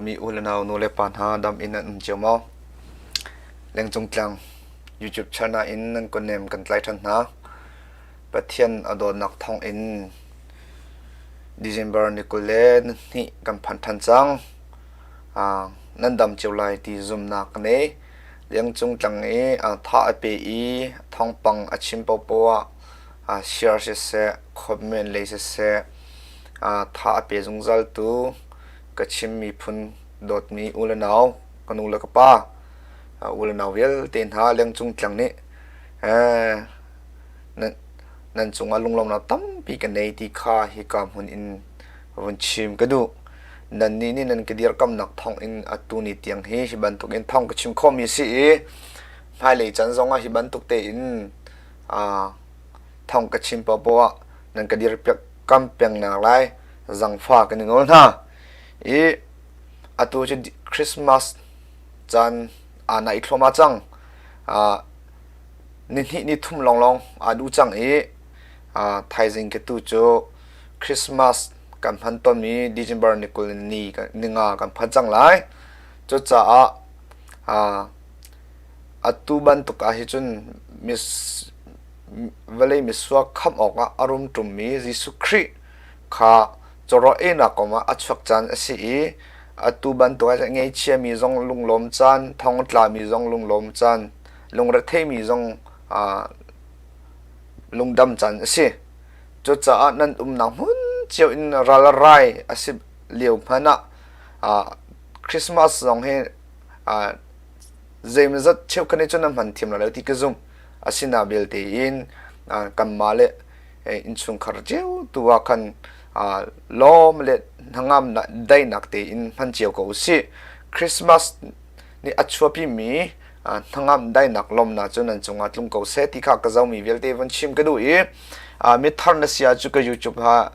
Dawtmi u le nau nu le pa hna dam in nan um cio maw? Lengcung tlang YouTube channel in nan kawnem kan tlai ṭhan hna. Pathian a dawtnak thawng in December ni 22 kan phan ṭhan cang. Nan dam cio lai ti zumhnak ka nei. Lengcung tlang i tha a pe i thawngpang a chim paohpaoh ah share siseh, comment lei siseh, tha a pe zungzaltu ka Chin miphun dawtmi u le nau, ka nu le ka pa, u le nau vialte hna lengcung tlang nih nan cungah lunglawmhnak tampi ka nei ti kha hika hmun in vun chim ka duh. Nannih nih nan ka dirkamnak thawngin atu ni tiang hi hi bantukin thawng ka chim khawhmi a si i hmailei caan zongah hi bantuk tein thawng ka chim paohpaoh ah nan ka dirpiak kam pengnak lai zangfa kan i nawl hna. I atu cu Christmas caan aa naih thluahmah cang. Nihnih ni thum lawnglawng aa duh cang i thaizing ka tu cu Christmas kan hman tawnmi December ni 20 ni ninga kan phan cang lai. Cucaah atu bantuk ah hi cun vawlei misuak khamh awkah a rum ṭummi Jesuh Khrih kha cawraw einak kong ah a chuak caan a si i atu bantuk ah ngeichiami zong lunglawm caan, thong a tlami zong lunglawm caan, lungretheimi zong lungdam caan a si. Cucaah nan umnak hmun cio in ral a rai a si lio hmanh ah Christmas zong hi zeimawzat cheukhat nih cun an hman thiam lai lo ti ka zumh. Asina belte in kanmah le innchungkhar cio tu ah khan lawm le hnangam daihnak tein hman cio ko usih. Christmas nih a chuahpimi hnangam daihnak lawmnak cu nan cungah tlung ko seh ti kha ka zomi vialte von chim ka duh i mithar na si ahcun ka YouTube ha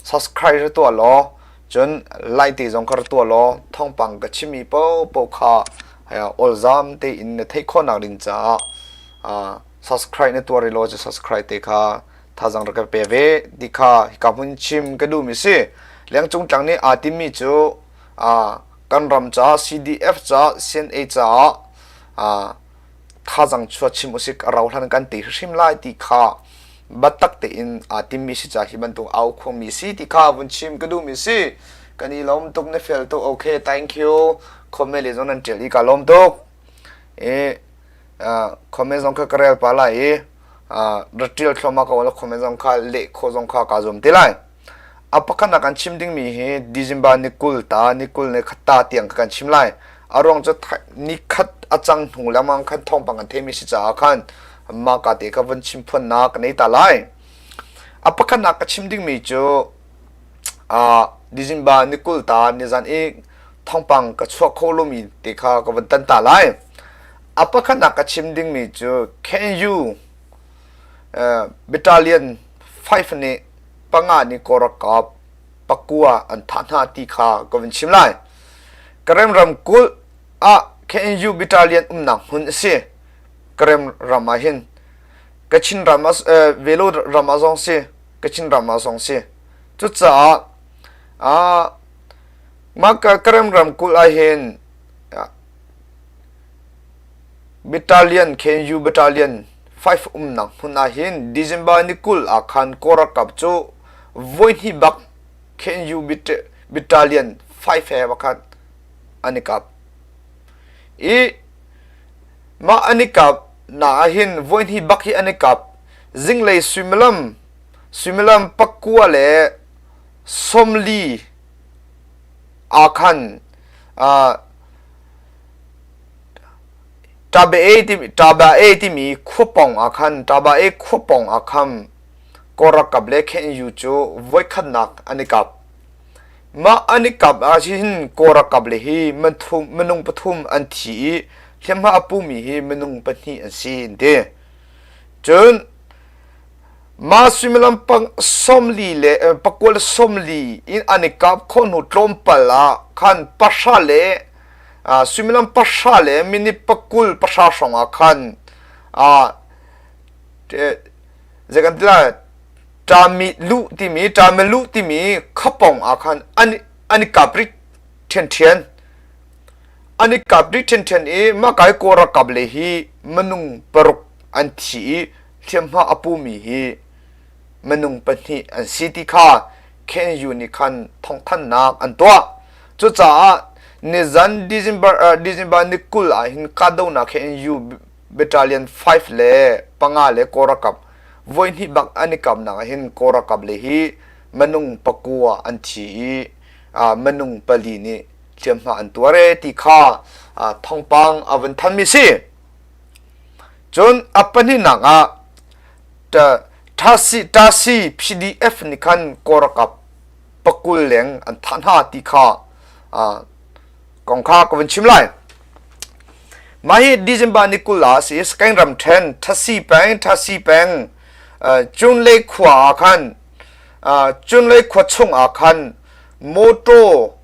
subscribe ra tuah law cun like te zong kha ra tuah law thawngpang ka chimmi paohpaoh kha awlzam tein na theih khawhnak ding caah subscribe na tuah rih law cu subscribe te kha thazaang rak ka pe ve ti kha hika hmun chim ka duhmi si. Lengcung tlang nih aa timmi cu kan ram caah CDF caah CNA caah thazang chuah chim usik a rau hlan kan ti hrim lai ti kha biatak tein aa timmi si ca hi bantuk au khuangmi si ti kha vun chim ka duhmi si. Kan i lawm tuk na fel tuk. Okay, thank you. Comment le zong nan ṭial i ka lawm tuk. I comment zong kha ka rel pa lai i ra ṭial thluahmah ko la comment zong kha leh khawh zong kha kaa zuam te lai. A pakhatnak kan chim dingmi hi December ni 20 ta ni 21 ta tiang kha kan chim lai. A ruang cu ni khat a cang hnu lengmang khan thawngpang kan theimi si caah khan mah ka te kha vun chim phuannak ka nei ta lai. A pakhatnak ka chim dingmi cu December ni 20 ta nizan i thawngpang ka chuah kho lomi te kha ka vun tan ta lai. A pakhatnak ka chim dingmi cu Can you Battalion 5 nih panga nih Kawlralkap pakua an thah hna ti kha ka vun chim lai. Karen ramkulh ah KNU Battalion umnak hmun a si. Karen ram ah hin Kachin ram ah Velo ram ah zong si, Kachin ram ah zong si. Cucaah mah Karen ramkulh ah hin Battalion KNU Battalion 5 umnak hmun ah hin December ni 20 ah khan Kawl ralkap cu voihnih bak KNU Battalion 5 he khan an i kap. I mah an i kap na ah hin voihnih bak hi an i kap. Zinglei suimilam suimilam pakua le 40 ah khan Ṭaba-e timi khuapawng ah khan Ṭaba-e khuapawng ah khan Kawl ralkap le KNU cu voikhatnak an i kap. Mah an i kap ahhin Kawl ralkap le hi minung pathum an thi i hliamhma a pumi hi minung pahnih an si an ti. Cun mah suimilam 40 le pakua le 40 in an i kap khawh hnu tlawmpal ah khan pahra le suimilam pahra le minute pakul pahra hrawng ah khan zei kan ti lai ṭami luh timi ṭami luh timi khapong ah khan an i kap rih. Ṭhianṭhian. An i kap dih ṭhianṭhian i mahka i Kawl ralkap lei hi minung paruk an thi i hliamhma a pumi hi minung pahnih an si ti kha KNU nih khan thawngthanhnak an tuah. Cucaah nizan December, uh, December ni 20 ah hin kahdohnak KNU Battalion 5 le panga le Kawl ralkap voihnih bak an i kapnak ah hin Kawl ralkap le hi minung pakua an thi i uh, minung pali nih hliamhma an tuar e ti kha uh, thawngpang a vun thanmi si. Cun a pahnihnak ah Tasi Tasi PDF nih khan Kawl ralkap pakul leng an thah hna ti kha uh, kong kha ka vun chim lai. Mah hi December ni 20 ah si Sagaing ramṭhen Thasi peng Thasi peng uh, Cunlei khua ah khan uh, Cunlei khua chung ah khan motor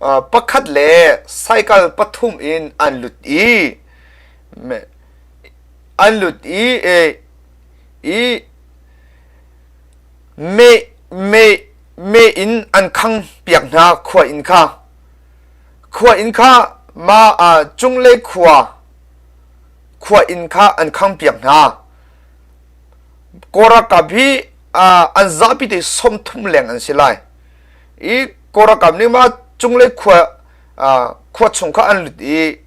uh, pakhat le cycle pathum in an lut i an lut i i me me me in an khang piak hna khua inn kha khua inn kha ma uh, cunglei khua khua inn kha an khang piak hna Kawlralkap hi uh, an zapi te 30 leng an si lai i Kawlralkap nih ma cunglei khua uh, khua chung kha an lut i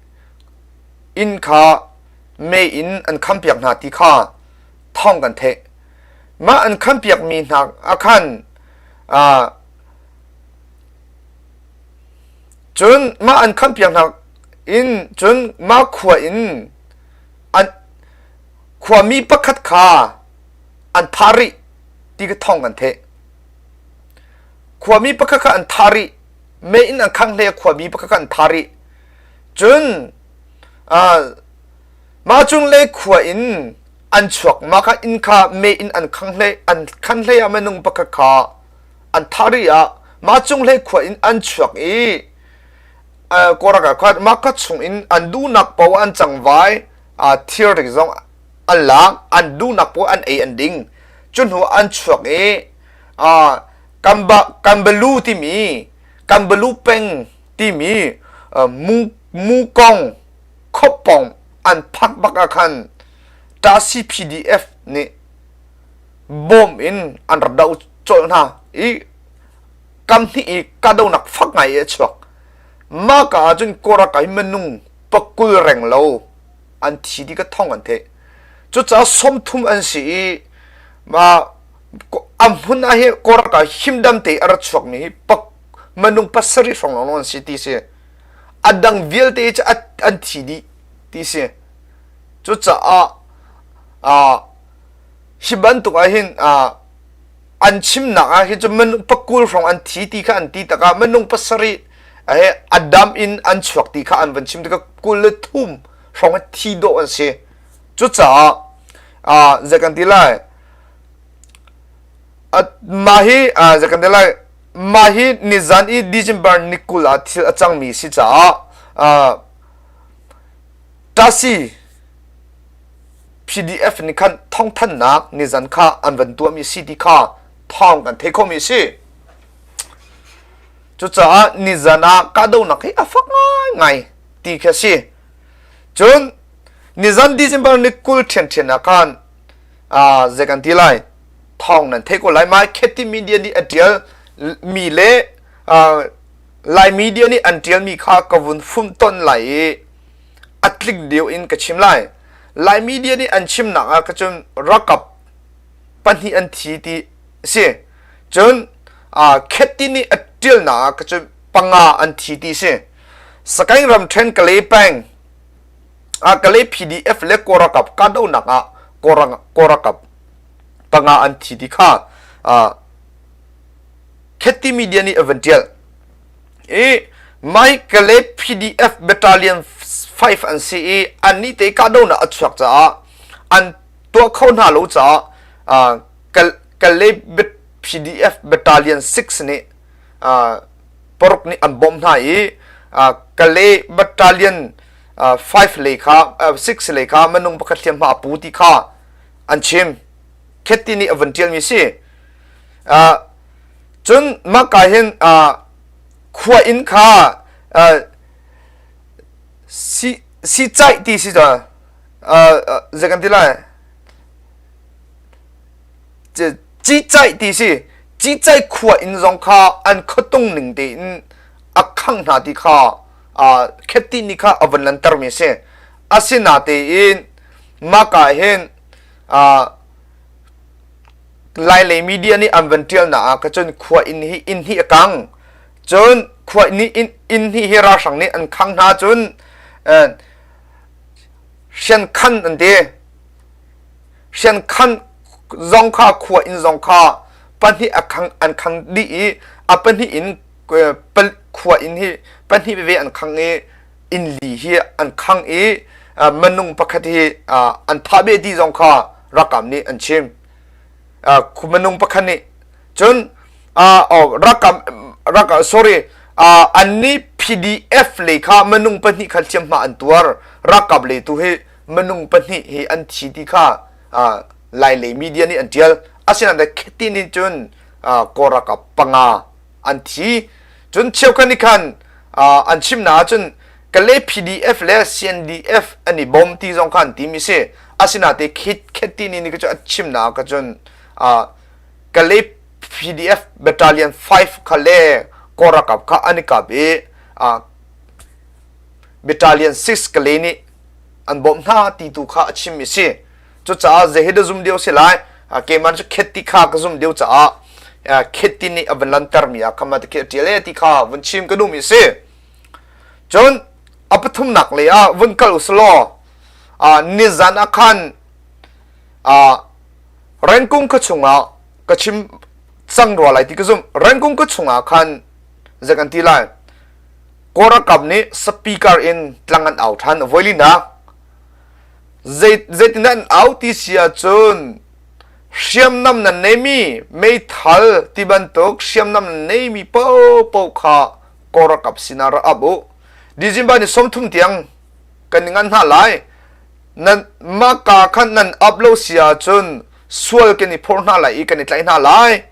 inn kha mei in an khampiak hna ti kha thawng kan theih. Mah an khampiakmi hna ah khan uh, cun mah an khampiak hna in cun mah khua in an khuami pakhat kha an thah rih ti ka thawng kan theih. Khuami pakhat kha an thah rih. Mei in an khang hle khuami pakhat kha an thah rih. Cun uh, mah cunglei khua in an chuak mah kha inn kha mei in an khang hlei an khan hlei ah minung pakhat kha an thah rih ah mah cunglei khua in an chuak i uh, Kawlram ah khan mah kha chung in an duhnak paoh an cangvai uh, thilri zong an lak an duhnak paoh an ei an ding cu hnu an chuak i uh, Kamba Kambalu timi Kambalu peng timi mu mukong khopong an phak bak ah khan Tasi PDF nih bom in an rak doh colh hna i kam hnih i kahdohnak fak ngai i a chuak. Mah ka ah cun Kawlralkap hi minung pakul reng lo an thi ti ka thong an theih. Cucaah 30 an si i ma a hmun ah hi Kawlralkap himdam te a ra chuakmi hi pak minung pasarih hrawng lawnglawng an si ti si. A dang vialte cu an thi dih ti si. Cucaah uh, hi bantuk ah hin uh, an chimnak ah hi cu minung pakul hrawng an thi ti kha an ti takah minung pasarih eh, a dam in an chuak ti kha an van chim tikah 23 hrawng thi dawh an si. Cucaah uh, zei kan ti lai mah hi uh, zei kan ti lai mah hi nizan i December ni 20 ah thil a cangmi si caah uh, Tasi PDF nih khan thawngthanhnak nizan kha an van tuahmi si ti kha thawng kan thei khomi si. Cucaah nizan ah kahdohnak hi a fak ngaingai ti khi a si. Cun nizan December ni 20 ṭhianṭhian ah khan uh, zei kan ti lai thawng nan thei ko lai mai Kheti media nih a ṭial mi le uh, Lai media nih an ṭialmi kha ka vun fumtonh lai i a tlik deuh in ka chim lai. Lai media nih an chimnak ah ka cun rakap pahnih an thi ti si. Cun uh, Kheti nih a ṭialnak ah ka cun panga an thi ti si. Sagaing ramṭhen Kalay peng ah Kalay PDF le Kawlralkap kahdohnak ah Kawlralkap panga an thi ti kha uh, Kheti media nih a van ṭial. I Mai Kalay PDF Battalion 5 an si i annih te kahdohnak a chuak caah an tuah kho hna lo caah uh, Kalay PDF Battalion 6 nih uh, paruk nih an bawmh hna i uh, Kalay Battalion uh, 5 lei kha uh, 6 lei kha minung pakhat hliamhma a pu ti kha an chim. Kheti nih a van ṭialmi si. Uh, cun mah ka hin uh, Khua inn kha si si caih ti si ca zei kan ti lai Cicaih ti si. Cicaih khua inn zong kha an khuatung ning tein a khang hna ti kha Khetti nih kha a vun lantermi a si. Asinatein maka hin Lailei media nih an van ṭialnak ah ka cun khua inn hi inn hi a kang. Cun khua inn inn hi hi ralhrang nih an khang hna cun hriankhan an ti. Hriankhan zong kha khua inn zong kha pahnih a khang an khang dih i a pahnih in khua inn hi pahnih veve an khang i inn li hi an khang i minung pakhat hi an thah beh ti zong kha ralkap nih an chim. Minung pakhat nih cun ralkap ralkap sorry an nih PDF lei kha minung pahnih kha hliamhma an tuar ralkap lei tu hi minung pahnih hi an thi ti kha Lailei media nih an ṭial. Asinain Kheti nih cun Kawl ralkap panga an thi. Cun cheukhat nih khan an chimnak ahcun Kalay PDF le CNDF an i bawm ti zong kha an timi si. Asinain Kheti nih nih cu a chimnak ah cun Kalay PDF Battalion 5 kha le Kawl ralkap kha an i kap i Battalion 6 Kalay nih an bawmh hna ti tu kha a chim i si. Cucaah zei hi dah zum deuh si lai? Keimah cu khet ti kha ka zum deuh caah khet ti nih a van lantermi ah kha ti khi a ṭial e ti kha vun chim ka duhmi si. Cun a pathumnak lei ah vun kal usulaw nizan ah khan Rengkung khua chungah ka chim cang rua lai ti ka zumh. Rengkung khua chungah khan zei kan ti lai? Kawl ralkap nih speaker in tlang an au ṭhan voilinak. Zeitindah an au ti si ahcun hriamnam nan neimi meithal ti bantuk hriamnam nan neimi paohpaoh kha Kawl ralkap sinah rak ap u. December ni 30 tiang kan i ngan hna lai. Nan mahka khan nan ap lo si ahcun sual kan i phor hna lai i kan i tlaih hna lai.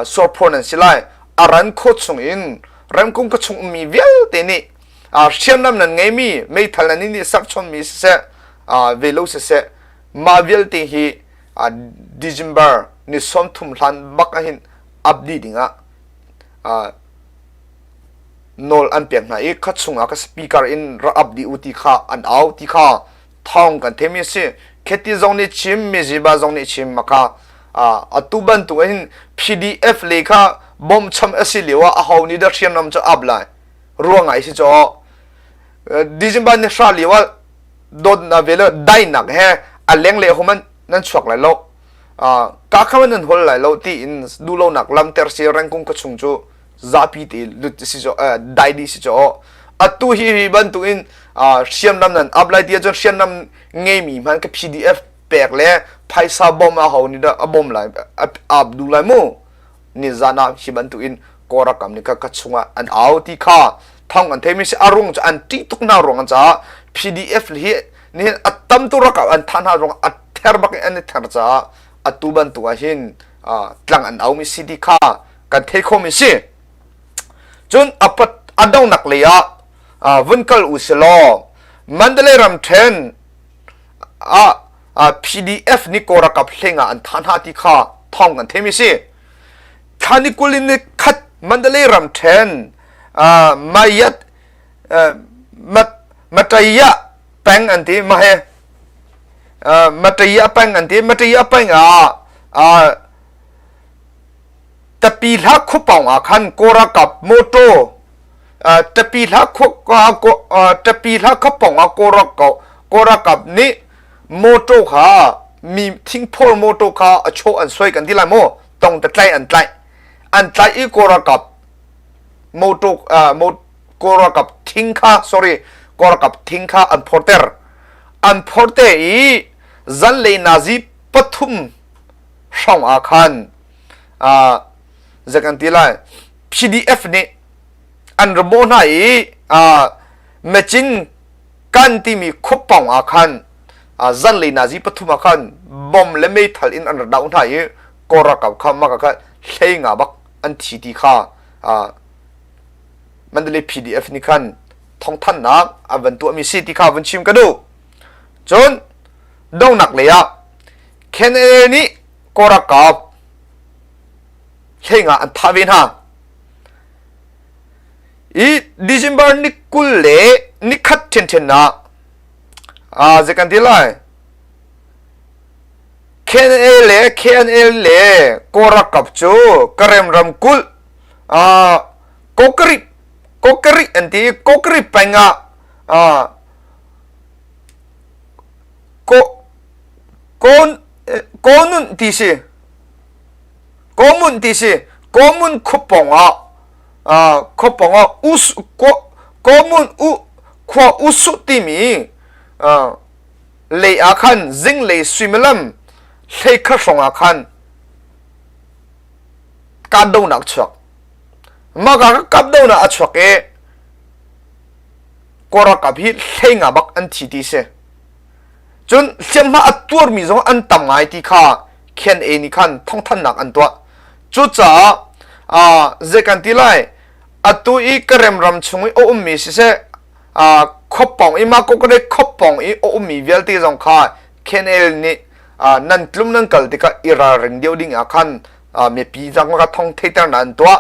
Sualphor nan si lai. A ran khawh chung in ramkung ka chung ummi vialte nih hriamnam nan ngeimi meithal nan nih serchommi siseh ve lo siseh mah vialte hi December ni 30 hlan bak ahhin ap dih dingah nawl an pek hna i kha chungah ka speaker in rak ap dih u ti kha an au ti kha thawng kan theimi a si. Kheti zong nih chim, Miziba zong nih chim maka atu bantuk hin PDF le kha bawmcham a si lio ah aho nih dah hriamnam cu ap lai ruang ai si caw December ni hra lio ah dawtnak ve le dainak he a leng le human nan chuak lai lo ka kha nan hol lai lo tiin duhlonak lamter si rengkung ka chung cu zapi te lut si cho dai di si cho atu hi hi bantuk in hriamnam nan up lai ti ahcun hriamnam ngeimi hman ka PDF pek le phaisa bom a ho ni dah a bom lai ap du lai mu ni zan ah hi bantuk in Kawlram nih ka ka chungah an au ti kha thong an theimi si a rung cu an ṭih tuk hna ruang an caah PDF hi nihin a tam tu rakah an thah hna ruang a ther bak in an i ther caah atu bantuk ah hin tlang an aumi si ti kha kan thei khomi si. Cun a a dongnak lei ah vun kal u si law Mandalay ramṭhen ah PDF nih Kawlralkap hleng ah an thah hna ti kha thawng kan theimi si. Thla ni 20 ni khat Mandalay ramṭhen Mayat Mataya peng an ti ma he Mataya peng an ti Mataya peng ah Tapi hla khuapawng ah khan Kawl ralkap mawṭaw tapi hla tapi hla khuapawng ah Kawl ralkap nih mawṭaw kha mi thingphor mawṭaw kha a chaw an suai kan ti lai maw tong te tlaih an tlaih an tlaih i Kawl ralkap mawṭaw Kawl ralkap thing kha sorry Kawl ralkap thing kha an phorter an phorte i zanlei nazi pathum hrawng ah khan zei kan ti lai PDF nih an ra bawh hna i mecin kan timi khuapawng ah khan zanlei nazi pathum ah khan bom le meithal in an ra doh hna i Kawl ralkap kha mah kha hlei nga bak an thi ti kha. Mandalay PDF nih khan thawngthanhnak an van tuahmi si ti kha vun chim ka duh. Cun donghnak lei ah KNLA nih Kawl ralkap hleinga an thah ve hna. I December ni 20 le nikhat ṭhianṭhian ah ah zei kan ti lai KNA le KNA le Kawl ralkap cu Karen ramkulh ah Kokari Kokari an ti i Kokari peng ah ah ko ko konun ti si komun ti si komun khuapawng ah ah khuapawng ah us ko komun u khua usu timi ah lei ah khan zinglei suimilam hlei kha hrawng ah khan kahdohnak chuak mah ka kahdohnak a chuak i Kawl ralkap hi hlei nga bak an thi ti si. Cun hliamhma a tuarmi zong an tam ngai ti kha KNA nih khan thawngthanhnak an tuah. Cucaah uh, zei kan ti lai atu i Karem ram chung i a ummi siseh uh, khuapawng i mah kokore khuapawng i a ummi vialte zong kha KNL nih uh, nan tlum nan kal tikah i ralring deuh ding ah khan uh, mipi zang ka thong theiternak an tuah.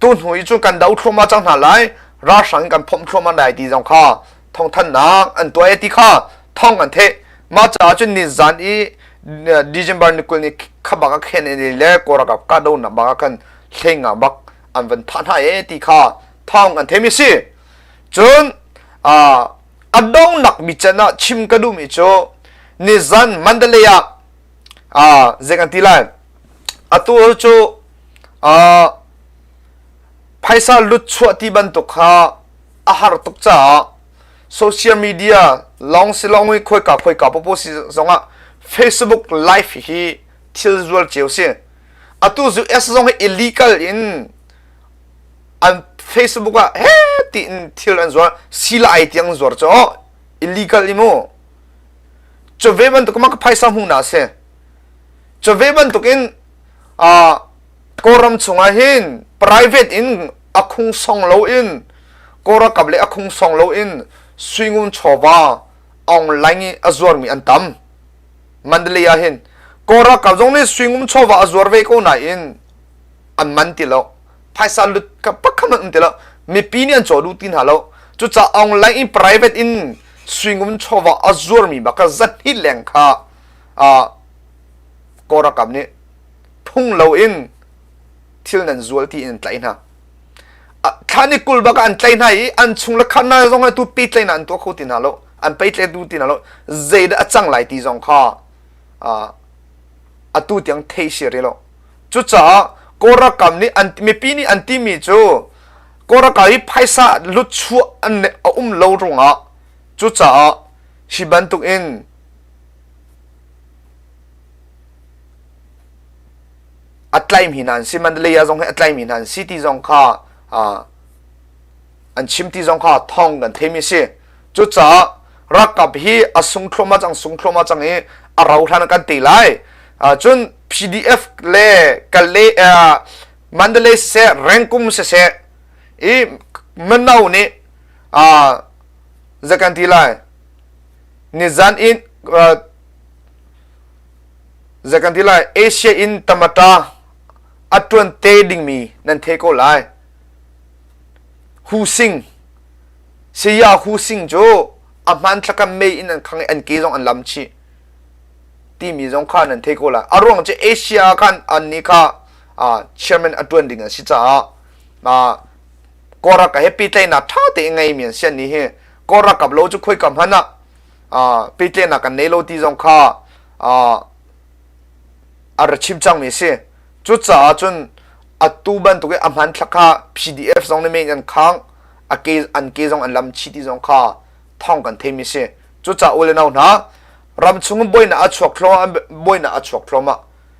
Tu hnu i cu kan do thluahmah cang hna lai ralhrang kan phomh thluahmah lai ti zong kha thawngthanhnak an tuah e ti kha thawng an theih mah caah cun nizan i December ni 20 ni khabak a khen in le kawlralkap kahdohnak bak ah khan hleinga bak an van thah hna e ti kha thawng an theimi si cun a dongnak mi can ah chim ka duhmi cu nizan Mandalay ah zei kan ti lai atu cu phaisa lut chuah ti bantuk kha a har tuk caah social media lawng si lawng i khoika khoika popo si zongah Facebook live hi thil zual cio si. Atu US zong hi illegal in an Facebook ah he tiin thil an zuar sila ai tiang zuar cu illegal i mu. Cu ve bantuk ma ka phaisa hmu na si. Cu ve bantuk in uh, Kawlram chungah hin private in a khung song loin Kawl ralkap le a khung song loin suingun chawva online i a zuarmi an tam. Mandalay ah hin Kawl ralkap zong nih suingun chawva a zuar ve ko nain an man ti lo. Phaisa lut ka pakhat an um ti lo. Mipi nih an caw duh ti hna lo. Cucaah online in private in suingun chawva a zuarmi bak kha zahnih leng kha uh, Kawl ralkap nih phung loin thil nan zual ti in an tlaih hna. Thla ni 20 bak ah an tlaih hna i an chung le khat hna zong tu pehtlaihnak an tuah kho ti hna lo. An pehtlaih tu ti hna lo. Zeidah a cang lai ti zong kha atu tiang thei si rih lo. Cucaah Kawl ralkap nih an mipi nih an timi cu Kawl ralkap hi phaisa lutchuah an a um lo ruangah cucaah hi bantuk in a tlaimi hna an si Mandalay ah zong hi a tlaimi hna an si ti zong kha an chim ti zong kha thawng kan theimi si cucaah ralkap hi a sung thluahmah cang sung thluahmah cang i a rau hlan kan te lai cun PDF le Kale Mandalay siseh Rengkum siseh i mano nih zakan ti lai nizan in Zei kan ti lai Asia in tamata a tuan te dingmi nan the ko lai. Hu Sing Saya Hu Sing cu a hmanthlak ah mei in an khang i an ke zong an lam chih timi zong kha nan thei ko lai. A ruang cu Asia ah khan an nih kha chairman a tuan ding an si caah Kawl ralkap he pehtlaihnak ṭha tein ngeimi an si an nih hi Kawl ralkap lo cu khoika hmanh ah pehtlaihnak kan nei lo ti zong kha a ra chim cangmi a si. Cucaah cun atu bantuk i a hmanthlak kha PDF zong nih men an khang, a ke an ke zong an lam chih ti zong kha thawng kan theimi a si. Cucaah u le nau hna, ram chung buainak a chuak thluahmah buainak a chuak thluahmah.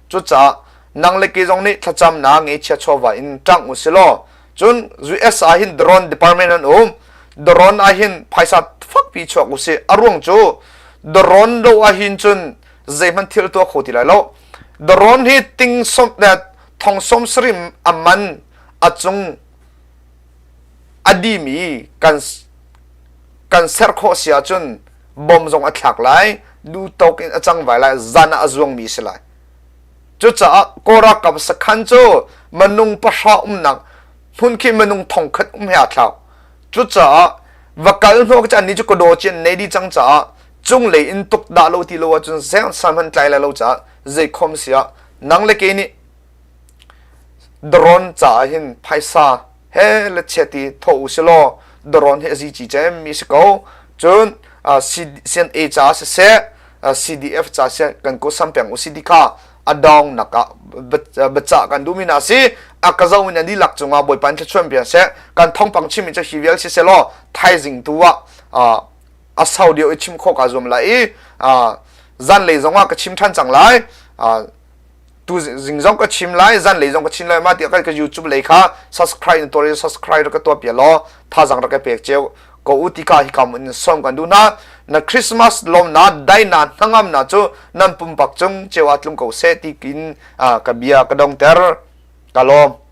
Cucaah nang le ke zong nih thlacamnak ngeichia chawva in ṭang u si law cun US ah hin drone department an um drone ah hin phaisa fakpi chuak u si a ruang cu drone lo ah hin cun zeihmanh thil tuah kho ti lai lo drone hi ting som thong som sarim a man a cung. A dimi kan kan ser khawh si ahcun bom zong a thlak lai, du tawk in a cang vai lai, zan ah a zuangmi si lai. Cucaah Kawl ralkap sakhan cu minung pahra umnak hmun khi minung thongkhat um he aa thlau. Cucaah va kal hnawk cu annih cu kawdaw ci an nei dih cang caah cunglei in tuk dah lo ti lo ahcun san hmanh tlai lai lo caah zeikhom si ah nang le kei nih drone caah hin phaisa he le chiat i thawh u silaw drone hi a zici cem mi si ko. Cun CNA caah siseh CDF ca siseh kan kawsam peng u si ti kha a dong nak ah biacah kan duhmi hna si a ka zomi nan dihlak cungah Bawipa in thluachuah piak seh kan thawngpang chimmi cu hi vial si selaw thaizing tu ah a sau deuh i chim khawh kaa zuam lai i zanlei zongah ka chim ṭhan cang lai tu zing zong ka chim lai zanlei zong ka chim lai ma ti ka YouTube lei kha subscribe na tuah subscribe ka tuah pia law thazang rak ka pek ceu ko u ti ka hi kam in som kan duh hna na Christmas lawmna daina hnangamna cu nan pumpak cung ceu ah tlung ko seh ti kin ka bia ka dongter ka lawm.